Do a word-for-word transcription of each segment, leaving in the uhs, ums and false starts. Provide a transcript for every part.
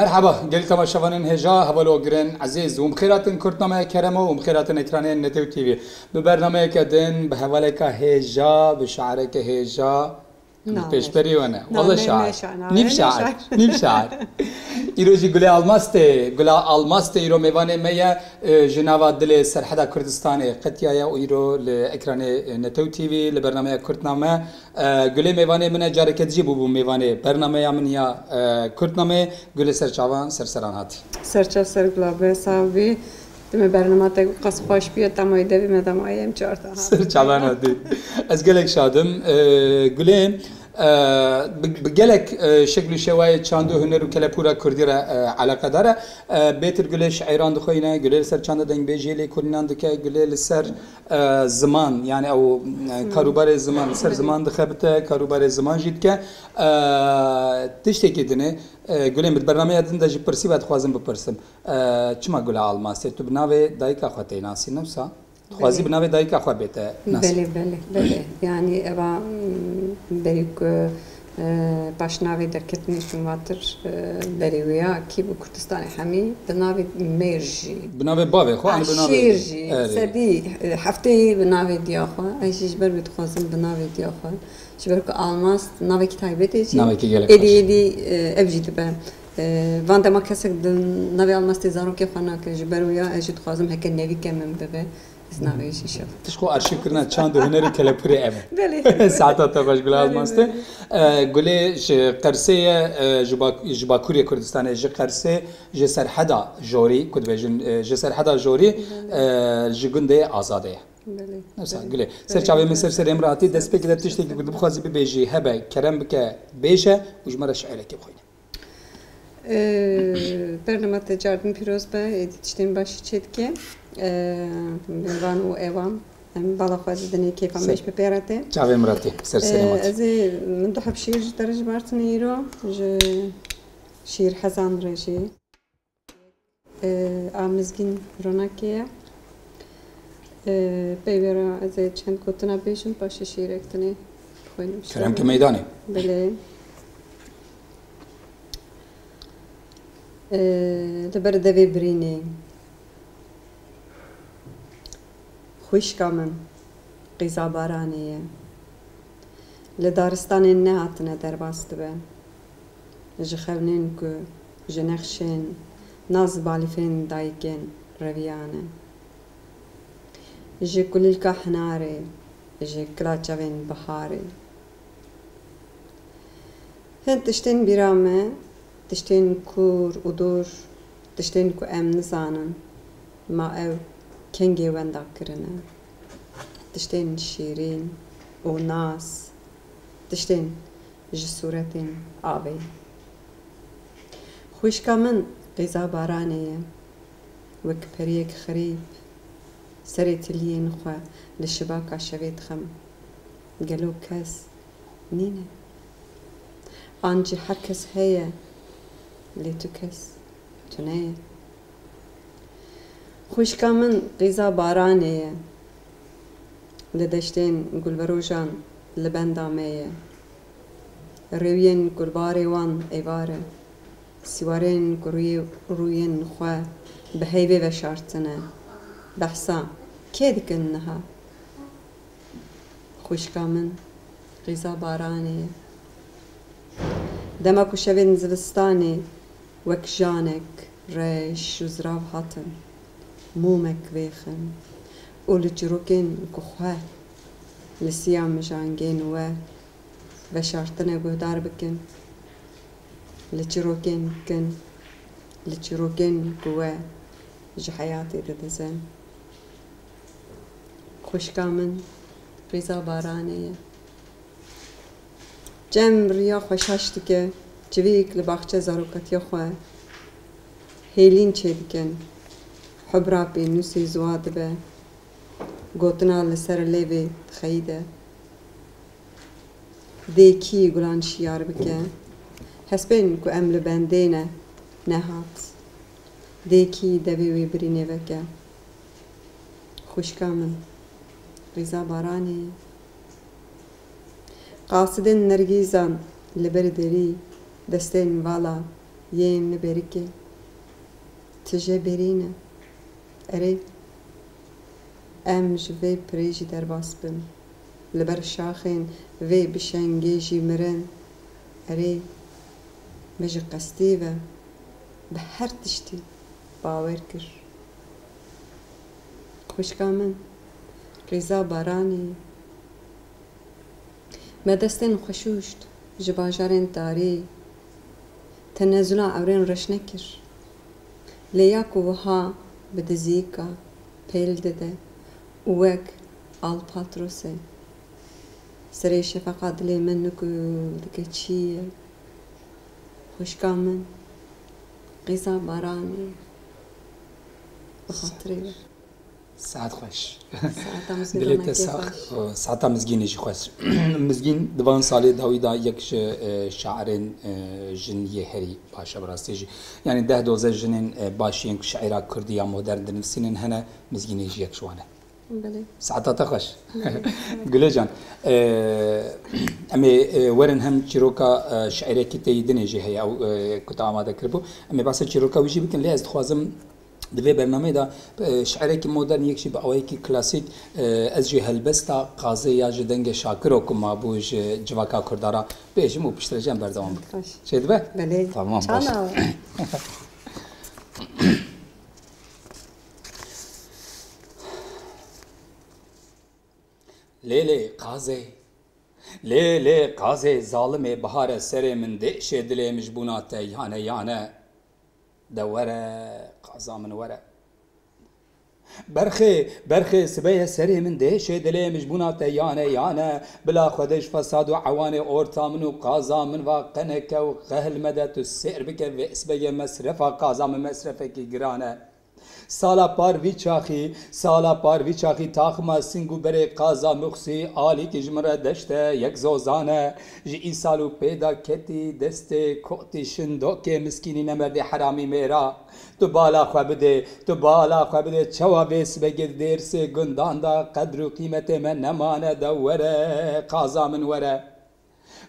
Merhaba, gelî temaşevanên hêja, hevalok girin, ezîz, hûn bi xêr hatin Kurtname Keremo, hûn bi xêr hatin ekranên Netew T V. Bi bernameyeke din, bi hevaleka hêja, bi şaireke hêja, bi Name. Pêşberî we ne. Name Wele şair. Neşa, name Nîv şair. Neşa. Nîv şair. Îro jî Gulê Almastê, Gula Almastê îro mêvanê me ye, e, ji nava dilê Serheda Kurdistanê qetiyaye û îro li ekranê, e, Netew T V, li bernameya Kurtname, E, Gulê mêvanê min e, careke dijî bûbû mêvanê bernameya min ya, e, Kurtnameyê. Gulê ser çavan, ser seran hatî. Serçav ser gula be, sax bî. Dime bernama te qas xweş bûye, temayê devê me de maye em çar te hat. Ser çavan hatî. Ez gelek şad im. E, Gulê, e, bi, bi gelek, e, şekl û şewayê çand û huner û kelepûra kurdî re, e, eleqedar e. E, bêtir Gulê şiîran dixweyne, Gulê li ser çanda dengbêjiyê lêkolînan dike, Gulê li ser e, ziman, yani ew, e, karûbarê ziman, ser ziman dixebite, karûbarê ziman jî dike. E, tiştekî din e, e, Gulê, min di bernameya din de jî pirsî ve, dixwazim bipirsim. E, çima Gula Almastê? Tu bi navê dayika xwe tê nasîn, ne wisa? Dixwazî Belê. bi navê dayika xwe bête nasîn. Belê, belê, belê. Yani eva, mm, berî ku E, paşnavê derketinê çûn vatir, e, berê wîya kî bû Kurdistanê hemî, bi navê mêr jî. Bi navê bavê xwe, an bi navê Şîr jî, Erê. sedî, e, heftê bi navê diya xwe. Ez jî ji ber wî dixwazim bi navê diya xwe. Ji ber ku Almast navekî taybet e jî. Navekî gelek Êdî, baş. êdî, e, ev jî dibe. E, van dema kesek di navê Almastê zarokê xwe nake. Ji ber wîya ez jî dixwazim heke nevîke min bibe. Ez navê jî şev. Tişt xwe arşîvkirina çand û hunerê kelepûrê ev e. Belê. Saeta te xweş, Gula Belê, Almastê. belê. E, Gulê ji Qersê ye, e, ji Bak-, ji Bakurê Kurdistanê, ji Qersê, ji Serheda Jorî, ku dibêjin, e, ji Serheda Jorî, Belê. e, ji gundê Azadê ye. Belê, Nefsa belê. Gulê. Belê, Ser çavê min, belê. ser serê min re hatî, destpêkê de tiştekî ku tu bixwazî bibêjî hebe, kerem bike, bêje û ji me re şiîrekê bixwîne. Ee, bernama te cardin pîroz be, êdî tiştên baş çê dike. Ee, mêvan û ewan, em bala xwe didinê kêfa me Ser- ji bi pê re tê. Çavê min re tê, ser serê Ee, me tê. Ez ê min du heb şîr ji te re jibartine îro, ji şîr hezan re jî. Ee, a Mizgîn Ronakê ye. Ee, pey wê re ez ê çend gotina bêjim, paşê şîrek dinê bixwînim. Kerem ke meydanê. Belê. Ee, li ber devê birînê. Xwişka min, qîza baranê ye. Li daristanên nehatine derbas dibe. Ji xewnên ku ji nexşên nas balîfên dayikên reviyane. Ji kulîlka hinarê, ji kila çavên biharê. Hin tiştên bîra me, tiştên kûr û dûr, tiştên ku em nizanin, ma ew kengê wenda kirine. Tiştên şîrîn û nas, tiştên ji sûretên avê. Xwişka min qîza baranê ye, wek periyek xerîb, serê tiliyên xwe li şibaka şevê dixim. Gelo kes nîne? An jî her kes heye, lê tu kes tune ye. Xwişka min qîza baranê ye. Li deştên gulverojan li benda me ye. Rêwiyên gulbarê wan êvar e. Sîwarên ku rûyê, rûyên xwe bi heyvê veşartine. Behsa kê dikin niha? Xwişka min, qîza baranê ye. Dema ku şevên zivistanê wek janek reş û zirav hatin, mûmek vêxin û li çîrokên ku xwe li siya mijangên we veşartine guhdar bikin, li çîrokên kin, li çîrokên ku we ji heyatê didizin. Xwişka min, qîza baranê ye. Çem riya xwe şaş dike, çivîk li baxçe zarokatiya xwe hêlîn çêdikin. Hubra pênûsê ziwa dibe, gotina li ser lêvê dixeyide. Dê kî gulan şiyar bike? Hespên ku em li bendê ne, nehat. Dê kî devê wê birînê veke? Xwişka min, qîza baranê ye. Qasidên nergîzan li ber derî destên vala Yên li berikê tije berî ne. Erê, em ji vê pirê jî derbas bin. Li ber şaxên vê bişengê jî mirin. Erê, me ji qestî ve bi her tiştî bawer kir. Xwişka min, qîza baranê. Me destên xwe şûşt ji bajarên tarî, tenezula ewrên reş nekir. Lê ya ku wiha bi dizîka pêl dide û wek alpatrosê serê şefeqa dilê me nikul dike çi ye? Xwişka min, qîza baranê, bi xatirê we. Saet xweş. Saeta mizgînê Dilê te sax, xweş. Saeta mizgînê jî xweş. Mizgîn di van salê dawî de yek ji, e, şairên, e, jin yê herî baş e bi rastî jî. Yanî deh doze jinên, e, baş yên ku şaîra kurdî ya modern dinivîsînin hene, Mizgînê jî yek ji wan e. Belê. Saeta te xweş. Belê. Gule can, e, em ê, e, werin hem çîroka, e, şairekî te yî dinê jî heye, ew, e, ku te amade kiribû. Em ê behsa çîroka wî jî bikin, lê ez dixwazim Di vê bernameyê de, e, şiirekî modern, yek jî bi awayekî klasîk, e, ez jî helbesta Qazê ya ji dengê Şakiro ku mabû ji civaka Kurda re bêjim û piştre jî em berdewam bikin. Baş. Çêdibe? Belê. Tamam, baş. Çala. Lê lê Qazê, lê lê Qazê zalimê bihare serê min dêşê dilê min ji bûna te yane yane. De were, qaza min were. Berxê, berxê sibe ye serê min dêşê dilê min ji bûna te yane yane. Bila Xwedê ji fesad û ewanê orta min û qaza min va qeneke û qehil mede tu sêr bike vê sibegê mesrefa qaza min mesrefekî giran e. Sala par vî çaxî, sala par vî çaxî taxima sing û berê qaza mixsî alîkî ji min re deşte yek zozan e. Ji îsal û pê de ketî destê kotî şindokê miskînî nemerdê heramî mêra. Tu bala xwe bidê, tu bala xwe bidê, çawa vê sibegê di dêrsê gundan de qedr û qîmetê me nemane de were, qaza min were.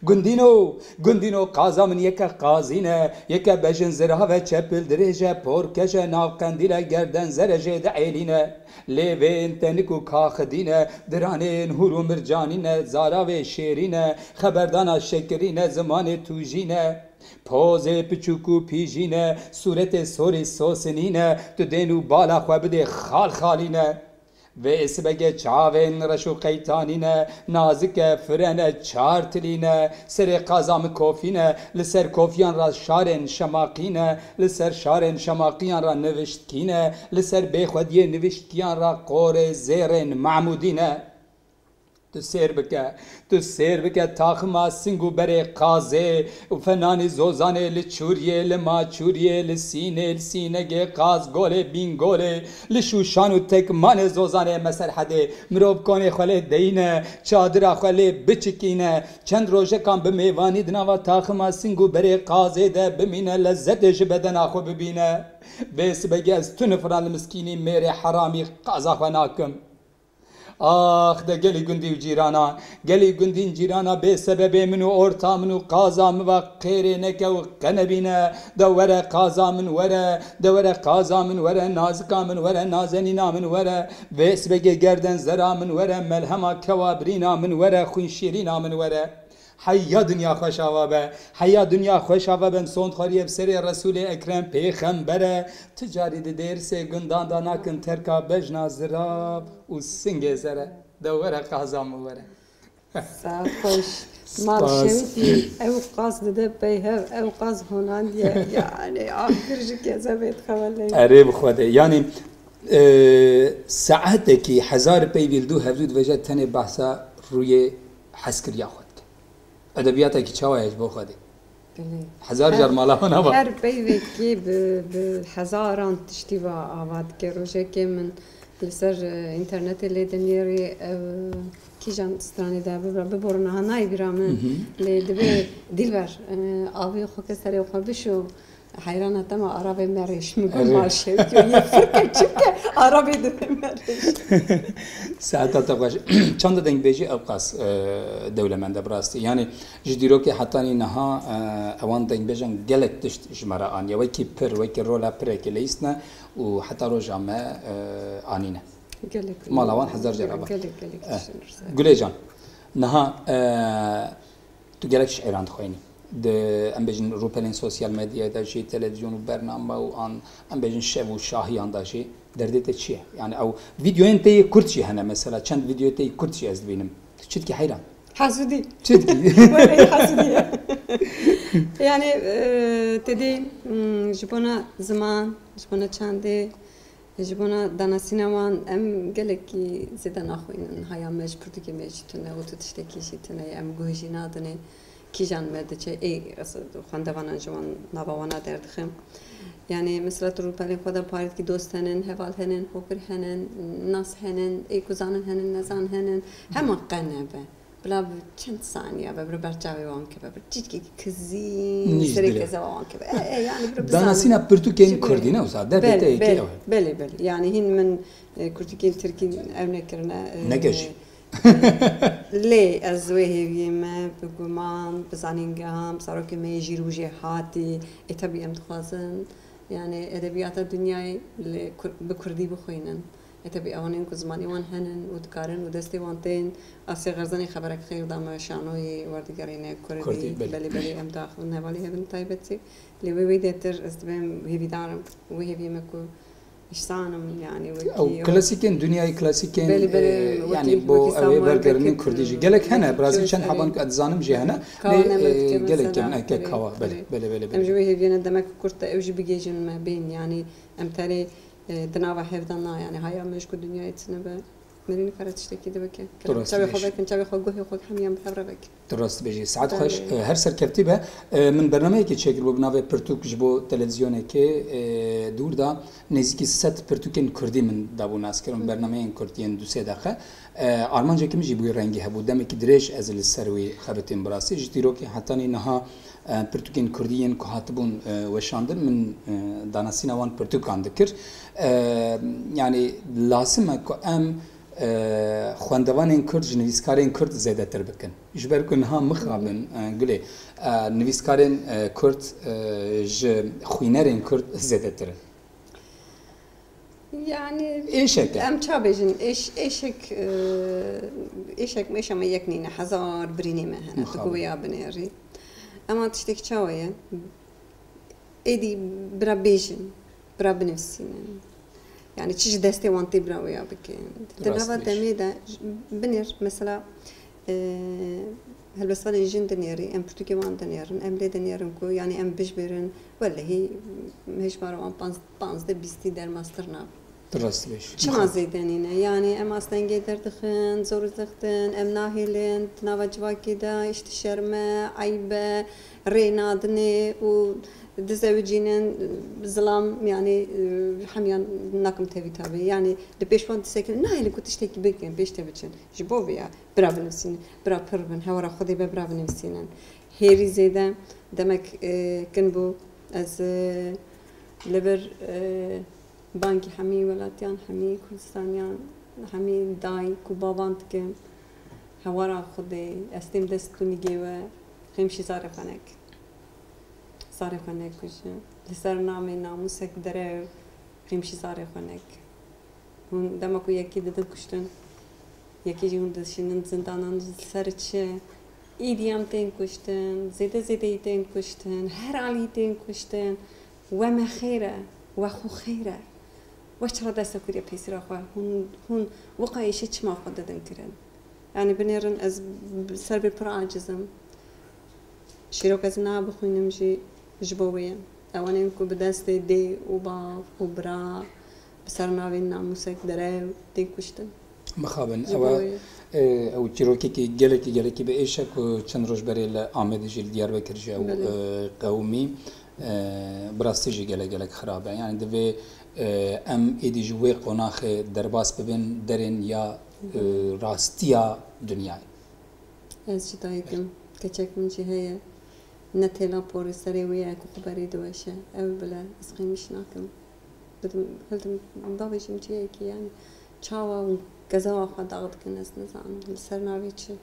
Gundîno, gundîno qaza min yeke qazîn e, yeke bejin zirave çepil dirêj e, porkeş e, nav qendîl e, gerden zere jê diêlîne. Lêvên tenik û kaxidîn e, diranên hûr û mircanîn e, zaravê şêrîn e, xeberdana şekirîn e, zimanê tûjîn e. Pozê piçûk û pîjîn e, sûretê sorî sosinîn e, tu dên û bala xwe bidê xal xalîn e. Vê sibegê çavên reş û qeytanîn e, nazik e, firen e, çar tilîn e, serê qaza min kofîn e, li ser kofiyan re şarên şemaqîn e, li ser şarên şemaqiyan re niviştkîn e, li ser bêxwediyê niviştkiyan re qorê zêrên Mahmûdîn e. Tu sêr bike, tu sêr bike taxima sing û berê qazê û fenanî zozanê li çûriyê, li maçûriyê, li sînê, li sînegê qaz golê bîngolê, li şûşan û tekmanê zozanê meserhedê. Mirov konê xwe lê deyîne, çadira xwe lê biçikîne. Çend rojekan bi mêvanî di nava taxima sing û berê qazê de bimîne, lezzetê ji bedena xwe bibîne. Vê sibegê ez tu nifran li miskînî mêrê heramî qaza xwe nakim. Ax de gelî gundî û cîrana, gelî gundîn cîrana bê sebebê min û orta min û qaza min va qêrê neke û qe nebîne. De were qaza min were, de were qaza min were, nazika min were, nazenîna min were, vê sibegê gerden zera min were, melhema kewa birîna min were, xwîn şîrîna min were. Heya dinya xweş ava be, heya dinya xweş ava be, em sond xwariyê bi serê Resûlê Ekrem Pêxembere, tu carî di dêrsê gundan de nakin terka bejna zirav û singê zere. De were qaza min were. Saet xweş. Mal Spas. Şewitî ew qaz dide pey hev, ew qaz honandiye. Yani, ah, kir ji kezebê dixewelê. Erê bi Xwedê. Yani, e, saetekî hezar peyvî li dû hevdû dibêje tenê behsa rûyê hezkiriya xwe dike. Edebiyatekî çawa ye ji bo Xwedê? Belê. Hezar car mala wana ba. Her peyvekê bi, bi hezaran tiştî va ava dike. Rojekê min li ser, e, înternetê lê dinêrî, ew, kîjan stranê de bibra, biborina ha nayê bîra min. Hı hı. Lê dibê Dilber, e, avê xwe ke serê xwe bişo, Heyrana te ma arabê me rêş. Min got, Evet. Ma şevkiyo yê firke çimke arabê dibê me rêş. Saeta te xweş. Çanda dengbêjî ewqas, e, dewlemend e bi rastî. Yani ji dîrokê hetanî niha, e, ewan dengbêjan gelek tişt ji me re aniye. Wekî pir, wekî rola pirekê leyîstine û heta roja me, e, anîne. Gelek Mala wan hezar cara ba. Gelek, gelek Eh, tişt in rûsê. Gulê can, niha, e, tu gelek şiîran dixwînî. Di, em bêjin, rûpelên sosyal medyayê de jî, televîzyon û bername û an, em bêjin, şev û şahiyan de jî derdê te çi ye? Yani ew vîdeoyên te yê kurt jî hene mesela, çend vîdeoyê te yê kurt jî ez dibînim. Tu çi dikî heyran? Hesûdî. Çi dikî? Were hesûdî ye. Yani, e, te dî, hmm, ji bona ziman, ji bona çandê, ji bona danasîna wan em gelekî zêde naxwînin. Haya me ji pirtûkê me jî tune û tu tiştekî jî tune ye. Em guh jî nadinê kîjan me diçe. Ê, ez xwendevanan ji wan nava wana derdixim. Yani, mesela tu rûpelên xwe de parêtkî dost henin, heval henin, hopir henin, nas henin, ê ku zanin henin, nezan henin. Hema qe nebe. Bila bi çend saniye be, bira ber çavê wan keve, bir çîçkekî kizî Nîş serê dilê. Kezeva wan keve. E, e, yani bira bizanî. Danasîna pirtûkên Kurdî ne wisa, derdê te yekê ew e. Belê, belê. Yani hîn min, e, kurtikên tirkî ew nekirine, e, Neke jî. e, lê ez wê hêviyê me bi guman, bi zanîngehan, bi zarokê me yê jîr û jêhatî, e, tabii em dixwazin, yani edebiyata dinyayê li Kur-, bi kurdî bixwînin. E, tebî ewanên ku zimanê wan henin û dikarin û destê wan tên, Asya Xerzanê xeberek xêr da me şanoyê werdigerîne kurdî. Kurdî, belê. Belê, belê, em daxivin hevalî hebin taybetî. Lê wê wê detir ez dibêm hêvîdar im. Wê hêviyê me ku îhsan im, yani, wekî Ew ew klasîkên, dinyayê klasîkên, Belê, belê, e, wekî, yani, bo wekî ew ê Samuel wergerînin Beckett, kurdî jî. Gelek hene, wekî bi rastî Joyce çend Evans. Heban ku ez dizanim jî hene. Kawa Lê, Nemet e, ki gelekê mesela, min, eke belê, kawa, belê, belê. Belê, belê, belê, Em belê. Ji wê hêviyê ne demek kurt de ew jî bigêjin me bên, yani, em terê E, di nava hev de na, yani haya me ji ku dinyayê tune be, merî nikare tiştekî de bike. Tu rast Çavê xwe dibêjî. Vekin, çavê xwe, guhê xwe hemiyan bi hev re vekin. Tu rast dibêjî. Saet Belê. Xweş, e, her serkeftî be. E, min bernameyekê çêkiribû bi navê Pirtûk ji bo televîzyonekê, e, dûr de. Nêzîkî sed pirtûkên kurdî min dabû naskirin. Bernameyên kurdî yên du sê deqe. E, armancekî min jî bi wî rengî hebû. Demekî dirêj ez li ser wî xebitîm bi rastî. Ji dîrokê hetanî niha e, pirtûkên kurdî yên ku hatibûn, e, weşandin, min, e, danasîna wan pirtûkan dikir. E, yani lazim e ku em, e, xwendevanên kurd ji nivîskarên kurd zêdetir bikin. Ji ber ku niha mixabin, e, Gulê, e, nivîskarên, e, kurd, e, ji xwînerên kurd zêdetir in. Yani, Êşek e. Em ça bêjin, êş-, êşek, e, êşek, êşa me yek nîne, hezar birînê me hene, tu Mixabin. Ku wê ya binêrî. Ema tiştek çawa ye? Êdî bira bêjin, bira binivîsînin. Yani, çi ji destê wan tê bira wê ya bikin. Di Rast nava dîş. Demê de j-, binêr, mesela, e, helbestvanên jin dinêrî, em pirtûkê wan dinêrin, em lê dinêrin ku, yani, em bijbêrin, wellehî, hêjmara wan panz-, panzdeh bîstî dermastir nabe. Tu rast dibêjî. Çima zêde nîne? Yani em astengê derdixin, zor û zextin, em nahêlin, di nava civakê de îşte şerm e, eyb e, rê nadinê û dizewicînin, zilam, yani, e, hemiyan nakim tevî tabî. Yani li pêş wan disekinin, nahêlin ku tiştekî bikin, pêş te biçin. Ji bo vê ya, bira binivîsînin, bira pir bin, hewara Xwedê be, bira binivîsînin. Hêrî zêde demek, e, kin bû, ez, e, li vir, e, Bangî hemî welatiyan, hemî Kurdistaniyan, hemî dayik û bavan dikim. Hewara Xwedê, ez têm dest û nigê we, qîmşî zarê xwe nek. Zarê xwe nekujin. Li ser namê namûsek derew, qîmşî zarê xwe nek. Hûn dema ku yekî didin kuştin, yekî jî hûn dişînin zindanan, ji ser çi? Îdî em tên kuştin, zêde zêdeyî tên kuştin, her alî tên kuştin. We me xêr e, we xwe xêr e. We çira desta kiriye pêsîra xwe? Hûn, hûn wiqa êşê çima xwe didin kirin? Yani binêrin ez b-, ser vê pir aciz im. Şîrok ez niha bixwînim jî ji bo wê ye. Ewanên ku bi destê dê û bav û bira bi ser navên namûsek derew tên kuştin. Mixabin, Ji ew bo e, wê. e, ew çîrokekî gelekî, gelekî bi êş e ku çend roj berê li Amedê jî, li Diyarbekir jî ew, Belê. e, qewimî, e, bi rastî jî gelek, gelek xirab e. Yani divê, e, em êdî ji wê qonaxê derbas bibin derên ya, e, rastiya dinyayê. Ez jî dayik im. Keçek min jî heye. Ne têla porê serê wê ye ku xwe berê diweşe. Ew bile ez qîmîş nakim. Bidim, hildim, bavêjim çiyekî, yani çawa hûn kezewa xwe dax dikin, ez nizanim. Li ser navê çi?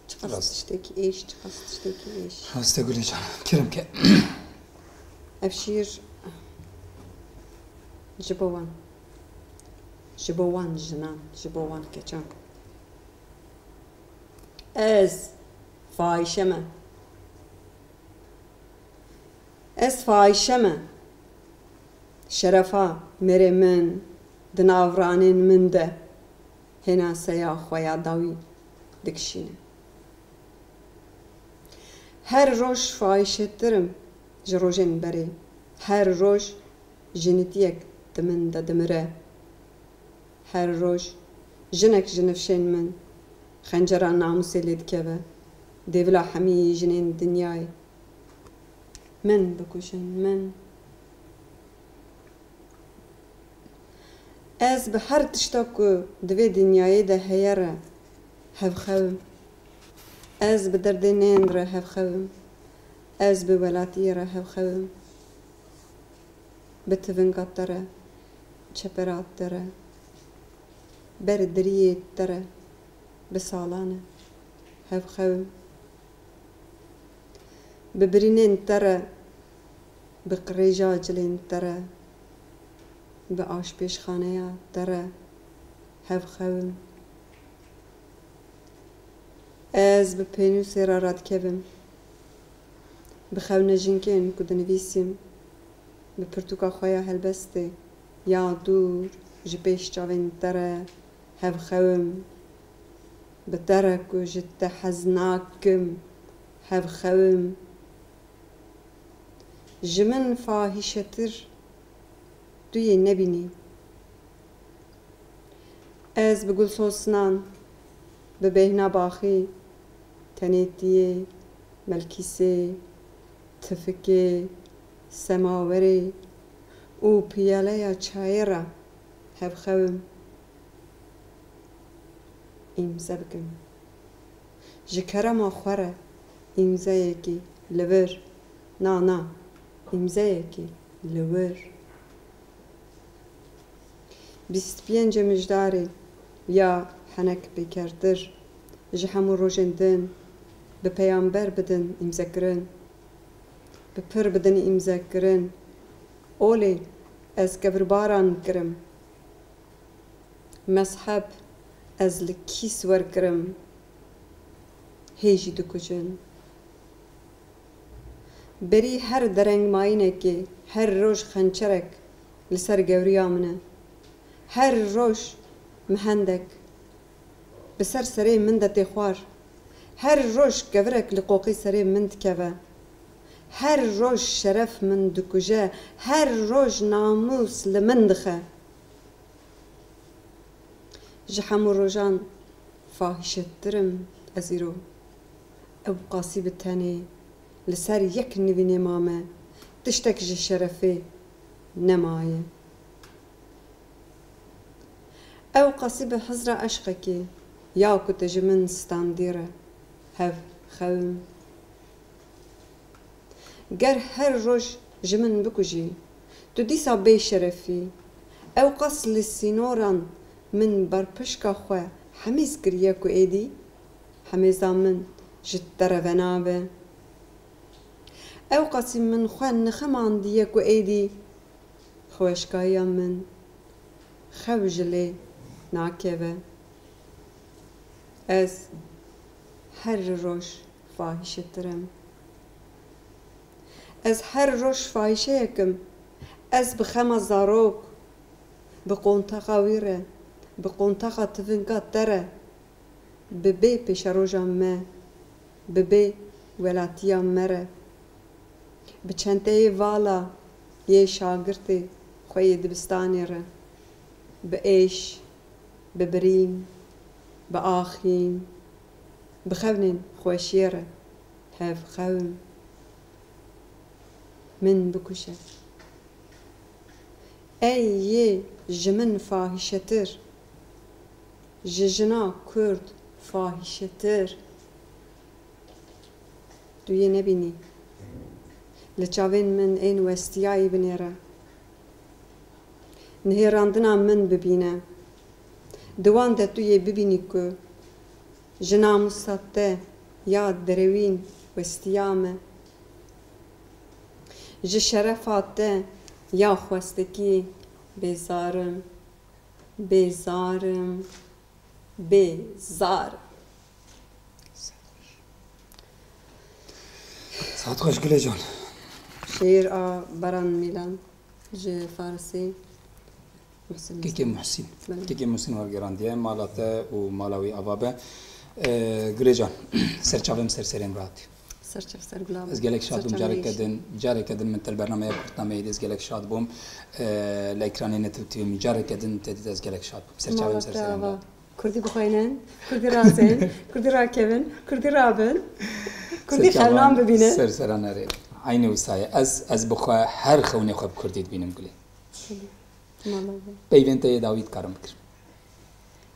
Çiqas Rast. Tiştekî êş, çiqas tiştekî êş. Raste Gulê can, kerem ke. Ev şîr ji bo wan. Ji bo wan jinan, ji bo wan keçan. Ez fahîşe me. Ez fahîşe me. Şerefa mêrê min di nav ranên min de hênaseya xwe ya dawî dikişîne. Her roj fahîşetir im ji rojên berê. Her roj jinitiyek di min de dimire. Her roj jinek ji nifşên min xencera namûsê lê dikeve, dêvila hemî jinên dinyayê. Min bikujin, min. Ez bi her tişta ku di vê dinyayê de heye re hevxew im. Ez bi derdê nên re hevxew im. Ez bi welatiyê re hevxew im. Bi tivinga te re, çepera te re, ber diriyê te re, bi salan e hevxew im. Bi birînên te re, bi qirêja cilên te re, bi aşpêşxaneya te re hevxew im. Ez bi pênûsê re radikevim. Bi xewnejinkên ku dinivîsim, bi pirtûka xwe ya helbestê ya dûr ji pêş çavên te re hevxew im. Bi te re ku ji te hez nakim, hevxew im. Ji min fahîşetir tu yê nebînî. Ez bi gulsosinan, bi bêhna baxî, tenêtiyê, melkîsê, tifikê, semawerê û piyaleya çayê re hevxew im. Îmze bikim. Ji kerema xwe re îmzeyekî li vir, na, na, îmzeyekî li wir. Bîst pêncê Mijdarê ya Henek Pêkertir, ji hemû rojên din bi peyamber bidin îmzekirin, bi pir bidin îmzekirin. Olê ez kevirbaran kirim. Mezheb ez li kî siwer kirim, hê jî dikujin. Berî her derengmayînekê, her roj xençerek li ser gewriya min e. Her roj mihendek bi ser serê min de tê xwar. Her roj kevirek li qoqê serê min dikeve. Her roj şeref min dikuje, her roj namûs li min dixe. Ji hemû rojan fahîşetir im ez îro. Ewqasî bi tenê li ser yek nivînê mame, tiştek ji şerefê nemaye. Ewqasî bi hizra eşqekê ya ku te ji min standî re hev xew im. Ger her roj ji min bikujî, tu dîsa bê şeref î. Ewqas li sînoran min berpişka xwe hemîz kiriye ku êdî hemêza min ji te re venabe. Ewqasî min xwe niximandiye ku êdî xweşkayiya min xew ji lê nakeve. Ez her roj fahîşetir im. Ez her roj fahîşeyek im. Ez bi xema zarok, bi qontaxa wî re, bi qontaxa tivinka te re, bi bê pêşeroja me, bi bê welatiya me re, bi çenteyê vala yê şagirtê xwe yê dibistanê re, bi êş, bi birîn, bi axîn, bi xewnên xweşiyê re hev xew im. Min bikuje. Ey yê ji min fahîşetir, ji jina Kurd fahîşetir. Tu yê nebînî. Li çavên min ên westiyayî binêre. Nihêrandina min bibîne. Di wan de tu yê bibînî ku ji namûsa te ya derewîn westiya me. Ji şerefa te ya xwestekî bêzar im. Bêzar im. Bêzar im. Saet xweş Gulê can. Şiir a Baran Mîlan ji Farisê. Muhsin Kekê Muhsin. Belê. Kekê Muhsin wergerandiye. Mala te û mala wî ava be. Ee, Gulê can, ser çavê min ser serê min re hatî. Ser çav ser gula. Ez gelek şad bûm. Careke din, careke din min te li bernameya Kurtnameyê de ez gelek şad bûm. Ee, li ekranê Netew T V min careke din te dît ez gelek şad bûm. Ser çavê min ser serê min re hatî. Kurdî bixwînin, Kurdî razên, Kurdî rakevin, Kurdî rabin, Kurdî xevnan bibînin. Ser seran erê. Eynî wisa ye. Ez, ez bi xwe her xewnê xwe bi Kurdî dibînim Gulê. Mala be. Peyvên te yê dawî dikarim bikirim.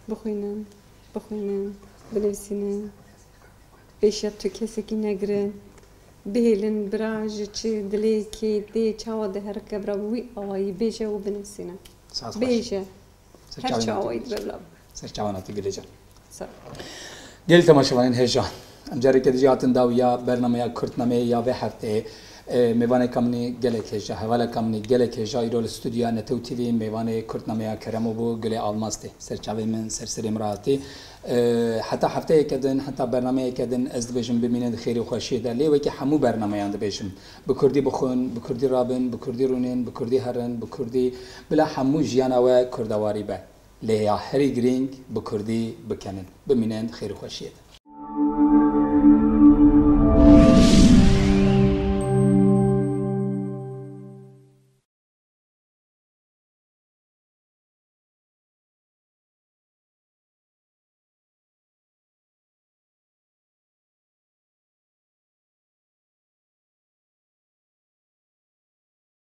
Bixwînin, bixwînin, binivîsînin. Pêşiya tu kesekî negirin. Bihêlin bira ji çi dilê kê tê çawa diherike bira bi wî awayî bêje û binivîsîne. Saet xweş. Bêje. Ser çavên hatî Gulê can. Ser çavan hatî Gulê can. Sağ ol. Gelî temaşevanên hêja. Em careke dijî hatin dawiya bernameya Kurtnameyê ya vê hefteyê. E, mêvaneka min ê gelek hêja, hevaleka min ê gelek hêja îro li stûdyoya Netew T V mêvanê Kurtnameya Keremo bû, Gulê Almaz tê. Ser çavê min, ser serê min re hatî. E, heta hefteyeke din, heta bernameyeke din ez dibêjim bimînin di xêrî û xweşiyê de. Lê wekî hemû bernameyan dibêjim. Bi kurdî bixwin, bi kurdî rabin, bi kurdî rûnin, bi kurdî herin, bi kurdî bila hemû jiyana we kurdewarî be. Lê ya herî girîng bi kurdî bikenin. Bimînin xêr û xweşiyê de.